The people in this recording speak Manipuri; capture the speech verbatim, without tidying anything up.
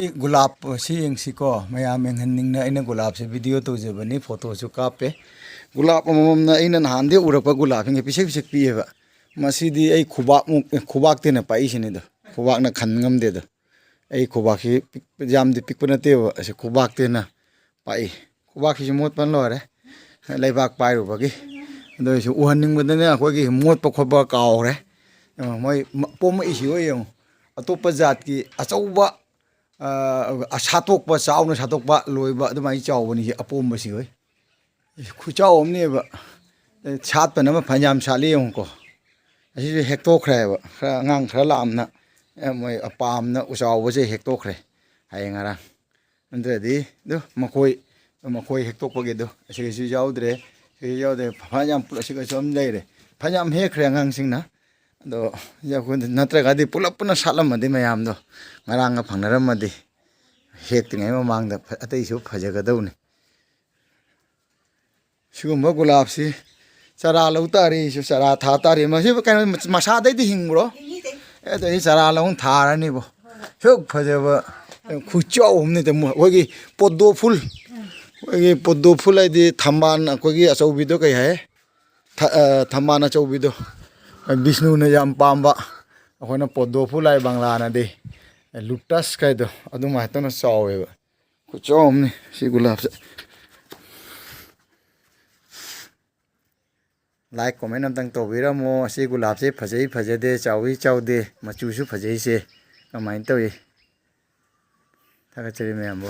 ꯑꯩ ꯒꯨꯂꯥꯞ ꯁꯤ ꯌꯦꯡꯁꯤꯀꯣ, ꯃꯌꯥꯝ ꯌꯦꯡꯍꯟꯅꯤꯡꯅ ꯑꯩꯅ ꯒꯨꯂꯥꯞꯁꯦ ꯚꯤꯗꯤꯑꯣ ꯇꯧꯖꯕꯅꯤ, ꯐꯣꯇꯣꯁꯨ ꯀꯥꯞꯄꯦ꯫ ꯒꯨꯂꯥꯞ ꯑꯃꯃꯝꯅ ꯑꯩꯅ ꯅꯍꯥꯟꯗꯩ ꯎꯔꯛꯄ ꯒꯨꯂꯥꯞꯁꯤꯡꯁꯦ ꯄꯤꯁꯛ ꯄꯤꯁꯛ ꯄꯤꯛꯑꯦꯕ꯫ ꯃꯁꯤꯗꯤ ꯑꯩ ꯈꯨꯕꯥꯛꯃꯨꯛ, ꯈꯨꯕꯥꯛꯇꯩꯅ ꯄꯥꯛꯏꯁꯤꯅꯤꯗꯣ, ꯈꯨꯕꯥꯛꯅ ꯈꯟ ꯉꯝꯗꯦꯗꯣ꯫ ꯑꯩ ꯈꯨꯕꯥꯛꯁꯤ ꯄꯤꯛꯄ, ꯌꯥꯝꯗꯤ ꯄꯤꯛꯄ ꯅꯠꯇꯦꯕ, ꯑꯁꯤ ꯈꯨꯕꯥꯛꯇꯩꯅ ꯄꯥꯛꯏ꯫ ꯈꯨꯕꯥꯛꯁꯤꯁꯨ ꯃꯣꯠꯄꯅ ꯂꯣꯏꯔꯦ, ꯂꯩꯕꯥꯛ ꯄꯥꯏꯔꯨꯕꯒꯤ꯫ ꯑꯗꯨ ꯑꯣꯏꯔꯁꯨ ꯎꯍꯟꯅꯤꯡꯕꯗꯅ ꯑꯩꯈꯣꯏꯒꯤ ꯃꯣꯠꯄ ꯈꯣꯠꯄ ꯀꯥꯎꯔꯦ꯫ ꯌꯦꯡꯉꯣ, ꯃꯣꯏ ꯃ-, ꯄꯣꯝꯃꯛꯏꯁꯤ ꯍꯣꯏ ꯌꯦꯡꯉꯣ, ꯑꯇꯣꯞꯄ ꯖꯥꯠꯀꯤ ꯑꯆꯧꯕ, ꯑ, ꯁꯥꯠꯇꯣꯛꯄ, ꯆꯥꯎꯅ ꯁꯥꯠꯇꯣꯛꯄ, ꯂꯣꯏꯕ ꯑꯗꯨꯃꯥꯏꯅ ꯆꯥꯎꯕꯅꯤ ꯁꯤ ꯑꯄꯣꯝꯕꯁꯤ ꯍꯣꯏ꯫ ꯈꯨꯆꯥꯎ ꯑꯃꯅꯦꯕ꯫ ꯁꯥꯠꯄꯅ ꯑꯃ ꯐꯅꯌꯥꯝ ꯁꯥꯠꯂꯤ ꯌꯦꯡꯉꯨꯀꯣ꯫ ꯑꯁꯤꯁꯨ ꯍꯦꯛꯇꯣꯛꯈ꯭ꯔꯦꯕ, ꯈꯔ ꯑꯉꯥꯡ ꯈꯔ ꯂꯥꯛꯑꯝꯅ, ꯑꯦ, ꯃꯣꯏ ꯑꯄꯥꯝꯅ ꯎꯆꯥꯎꯕꯁꯦ ꯍꯦꯛꯇꯣꯛꯈ꯭ꯔꯦ ꯍꯌꯦꯡ ꯉꯔꯥꯡ꯫ ꯅꯠꯇ꯭ꯔꯗꯤ ꯑꯗꯨ ꯃꯈꯣꯏ, ꯃꯈꯣꯏ ꯍꯦꯛꯇꯣꯛꯄꯒꯤꯗꯣ ꯑꯁꯤꯒꯤꯁꯨ ꯌꯥꯎꯗ꯭ꯔꯦ, ꯑꯁꯤꯒꯤꯁꯨ ꯌꯥꯎꯗ꯭ꯔꯦ, ꯐꯅꯌꯥꯝ ꯄꯨ-, ꯑꯁꯤꯒꯁꯨ ꯑꯃ ꯂꯩꯔꯦ, ꯐꯅꯌꯥꯝ ꯍꯦꯛꯈ꯭ꯔꯦ ꯑꯉꯥꯡꯁꯤꯡꯅ꯫ ꯑꯗꯣ ꯌꯥꯎ-, ꯅꯠꯇ꯭ꯔꯒꯗꯤ ꯄꯨꯂꯞ ꯄꯨꯟꯅ ꯁꯥꯠꯂꯝꯃꯗꯤ ꯃꯌꯥꯝꯗꯣ ꯉꯔꯥꯡꯒ ꯐꯪꯅꯔꯝꯃꯗꯤ ꯍꯦꯛꯇ꯭ꯔꯤꯉꯩ ꯃꯃꯥꯡꯗ ꯐ-, ꯑꯇꯩꯁꯨ ꯐꯖꯒꯗꯧꯅꯤ꯫ ꯁꯤꯒꯨꯝꯕ ꯒꯨꯂꯥꯞꯁꯤ ꯆꯔꯥ ꯂꯧ ꯇꯥꯔꯦ, ꯑꯩꯁꯨ ꯆꯔꯥ ꯊꯥ ꯇꯥꯔꯦ꯫ ꯃꯁꯤ ꯀꯩꯅꯣ ꯃꯁꯥꯗꯩꯗꯤ ꯍꯤꯡꯕ꯭ꯔꯣ? ꯍꯤꯡꯉꯤꯗꯩ꯫ ꯑꯦ, ꯑꯗꯨ ꯑꯩ ꯆꯔꯥ ꯂꯧ ꯊꯥꯔꯅꯤꯕꯣ꯫ ꯁꯨꯛ ꯐꯖꯕ ꯈꯨꯆꯥꯎ ꯑꯃꯅꯤ ꯇꯥꯃꯣ꯫ ꯑꯩꯈꯣꯏꯒꯤ ꯄꯣꯗꯣ ꯐꯨꯜ, ꯑꯩꯈꯣꯏꯒꯤ ꯄꯣꯗꯣ ꯐꯨꯜ ꯍꯥꯏꯗꯤ ꯊꯝꯕꯥꯜ ꯑꯩꯈꯣꯏꯒꯤ ꯑꯆꯧꯕꯤꯗꯣ ꯀꯩ ꯍꯥꯏ? ꯊ-, ꯑ, ꯊꯝꯕꯥꯜ ꯑꯆꯧꯕꯤꯗꯣ, ꯕꯤꯁꯅꯨꯅ ꯌꯥꯝ ꯄꯥꯝꯕ, ꯑꯩꯈꯣꯏꯅ ꯄꯣꯗꯣ ꯐꯨꯜ ꯍꯥꯏ ꯕꯪꯂꯥꯅꯗꯤ, ꯂꯨꯇꯁ ꯀꯥꯏꯗꯣ, ꯑꯗꯨꯃꯥꯏꯅ ꯇꯧꯅ ꯆꯥꯎꯋꯦꯕ꯫ ꯈꯨꯆꯥꯎ ꯑꯃꯅꯤ ꯁꯤ ꯒꯨꯂꯥꯞꯁꯦ꯫ ꯂꯥꯏꯛ ꯀꯣꯃꯦꯟ ꯑꯝꯇꯪ ꯇꯧꯕꯤꯔꯝꯃꯣ꯫ ꯑꯁꯤ ꯒꯨꯂꯥꯞꯁꯦ ꯐꯖꯩ ꯐꯖꯗꯦ, ꯆꯥꯎꯏ ꯆꯥꯎꯗꯦ, ꯃꯆꯨꯁꯨ ꯐꯖꯩꯁꯦ ꯀꯃꯥꯏꯅ ꯇꯧꯏ? ꯊꯥꯒꯠꯆꯔꯤ ꯃꯌꯥꯝꯕꯨ꯫